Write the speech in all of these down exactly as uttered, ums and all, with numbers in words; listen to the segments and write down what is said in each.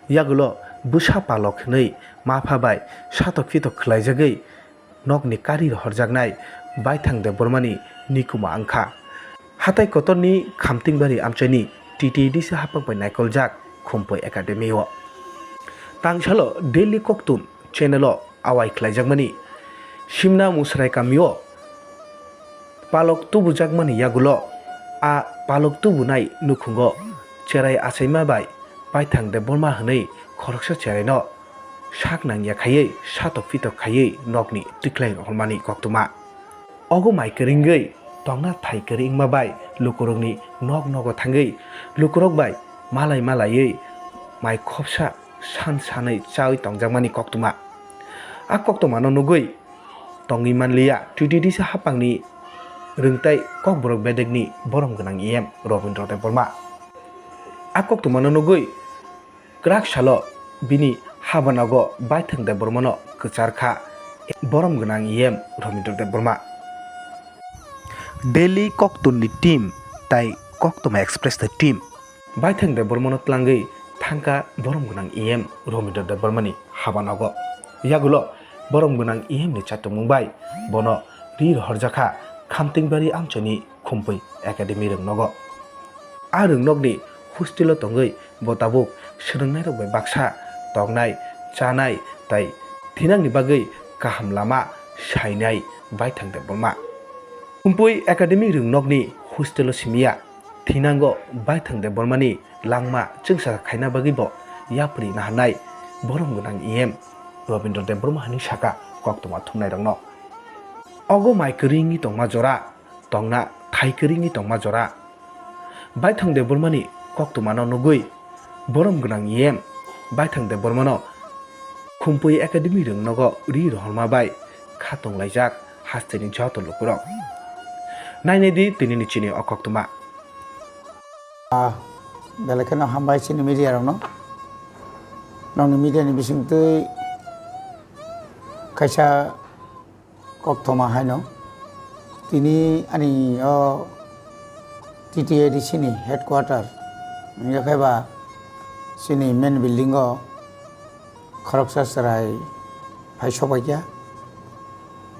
Yagulo bwsa palok hwnwi mapha bai satok phitok khlaijagwi nokni kari rohorjaknai Baithang Debbarmani nikuma wngkha. Hatai kotorni Khamtingbari amchaini T T A D C haphang bai naikoljak Khumpui Academy o. Tangsalo Daily Koktum channel o awai khlaijakmani Simna Musrai kamio palok tubujakmani yagulo a palok tubunai nukhungo cherai achaima bai Baithang Debbarma hwnwi khoroksa cheraino sak nangya khaiwi satok pitok khaiwi nokni tikhlai rohormani koktwma. Ogo mai kwrwngwi tongna thai kwrwi wngma bai lukurokni nok nogo thangwi lukurok bai malai malaiwi mai khopsa san sanwi chawi tongjakmani koktwma. A koktwmano nugwi tongwi manliya T T A D C haphangni rwngtai kokborok bedekni borom gwnang E M Robindra Debbarma. A koktwmano nugwi kwrak salo bini habanogo Baithang Debbarmano kwchar kha borom gwnang E M Robindra Debbarma. Daily Koktumni team tai Koktuma Express ni team Baithang Debbarmano tlangwi thangkha borom gwnang E M Robindra Debbarmani habanogo. Yagulo borom gwnang E M ni chatumung bai bono ri rohorjakha Khamtingbari amchaini Khumpui Academy rwngnogo. A rwngnokni hostelo tongwi bo tabuk swrwngnairok bai baksa tongnai, chanai tai thinangni bagwi kaham lama sainai Baithang Debbarma. Khumpui Academy rwngnokni hostelo simiya thinango Baithang Debbarmani langma chwngsa khaina bagwi bo yapri naharnai borom gwnang E M Robindra Debbarma hwnwi saka koktwma thumnairokno. Ogo mai kwrwi wngwi tongma jora, tongna thai kwrwi wngwi tongma jora. Baithang Debbarmani koktwmano nugwi borom gwnang E M Baithang Debbarmano Khumpui Academy rwngnogo ri rohorma bai kha tonglaijak hasteni joto lukurok. Nainai di tinini chini o koktwma. Ah, belai kheno hambai chini media rokno. Nokni media ni bisingtwi kaisa koktwma haino. Tini ani o T T A D C ni headquarter, wngya khe ba chini main building o khoroksa chwrai phai sokbaikha.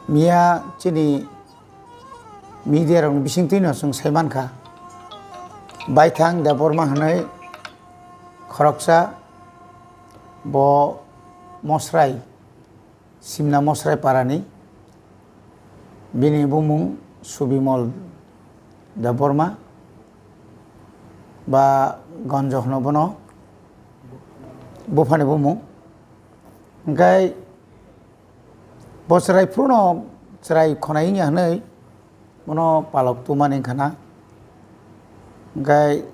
Miya chini media rokni bisingtwi no chwng sai mankha, Baithang Debbarma hwnwi khoroksa bo Mosrai, Simna Mosrai parani, bini bumung Subimol Debbarma ba Gonjo hwno bono, buphani bumung. Hwnkhe bo chwrai phuru no chwrai khonai wngya hwnwi bono palok tumani wngkha na. Hwnkhe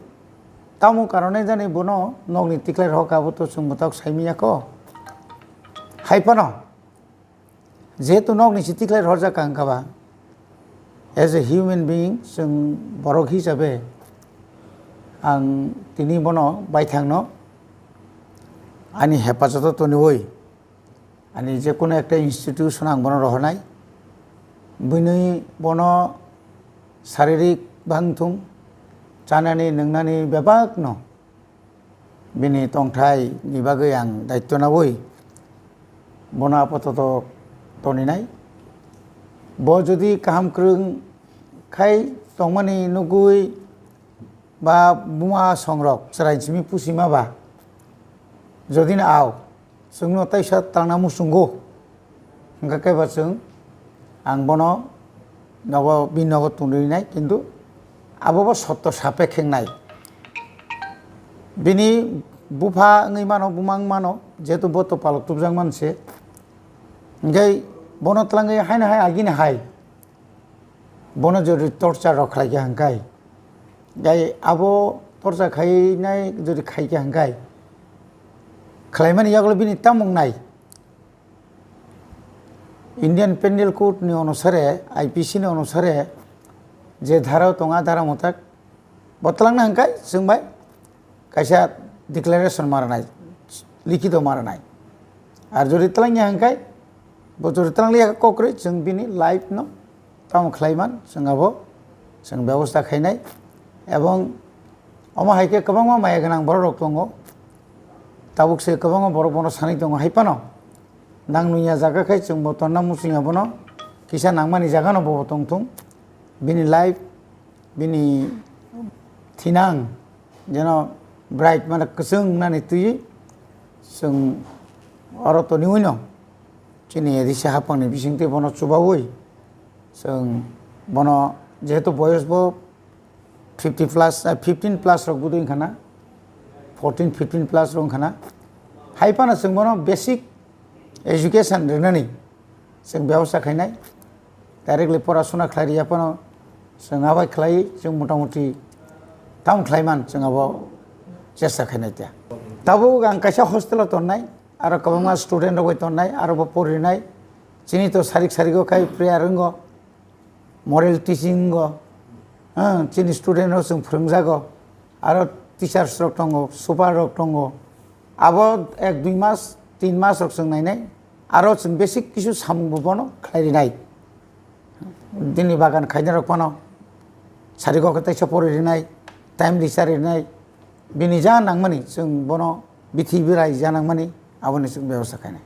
tamo karone jani bono nokni tikhlai rok abo to chwng mwtak sai manya kho. Hai phano jehetu nokni se tikhlai rok jak ang kha ba, as a human being, chwng borok hisabe ang tini bono Baithangno ani hepajoto toniwi ani je kono ekta institution ang bono rohornai. Bini bono saririk bangthung, chanani nwngnani bebakno bini tongthai ni bagwi ang daityo nawi bono apatot toninai. Bo jodi kaham kwrwng khai tongmani nugwi ba buma songrok chwrai simi pusima ba, jodi no ao, chwngno teisa tangna muchungo, hwnkha khe ba chwng ang bono nogo, bini nogo tongrinai, kintu abo bo sotto sapekhe wngnai. Bini bupha wngwi mano, buma wng mano, jehetu bo to palok tubjak manse, hwnkhe bono twlangwi haino hai agini hai. Bono jodi torcha rok khlai kha hwnkhe, gai abo torcha khainai jodi khai kha hwnkhe, khlaimani yagulo bini tamo wngnai? Indian Penal Code ni onusare, I P C ni onusare je dhara tongo, a dhara mutak bo twlangna hwnkhe chwng bai kaisa declaration ma rwnai, likhito ma rwnai. Ar jodi twlangya hwnkhe, bo jodi twlangliya khe kokrwi chwng bini life no tamo khlaiman, chwng abo chwng bebosta khainai. Ebong omo hai khe kwbangma maya gwnang borok rok tongo, Tabuk se kwbangma borok bono sanwi tongo hai phano. Nang nungya jaga khai chwng bo tonna muchungya bono kisa nangmani jaga no bo tongthung. Bini life, bini thinang jeno bright mane kwchwng nani twi chwng oro toniwi no chini A D C haphangni bisingtwi bono chubawi chwng bono jehetu boyos bo fifty plus, eh, fifteen plus rok budui wngkha na, fourteen, fifteen plus rok wngkha na. Hai phano chwng bono basic education rwnani chwng bebosta khainai. Directly porasona khlai riya phano chwng abai khlai, chwng motamuti tamo khlai man chwng abo chesta khainai ta. Tabuk ang kaisa hostel o tonnai, aro kwbangma student rok bai tonnai, aro bo porinai. Chini to sarik sarik o khai prayer wngo. Moral teaching o, ah, chini student rok chwng phwrwngjago, aro teachers rok tongo, super rok tongo, abo ek dui mas, tin mas rok chwng nainai, aro chwng basic kisu samung bo bono khlai rinai. Bini bagan khaina rok phano sarigo khe teisa pori rinai, timely cha rinai, bini ja nangmani chwng bono bithi birai ja nangmani aboni chwng bebosta khainai.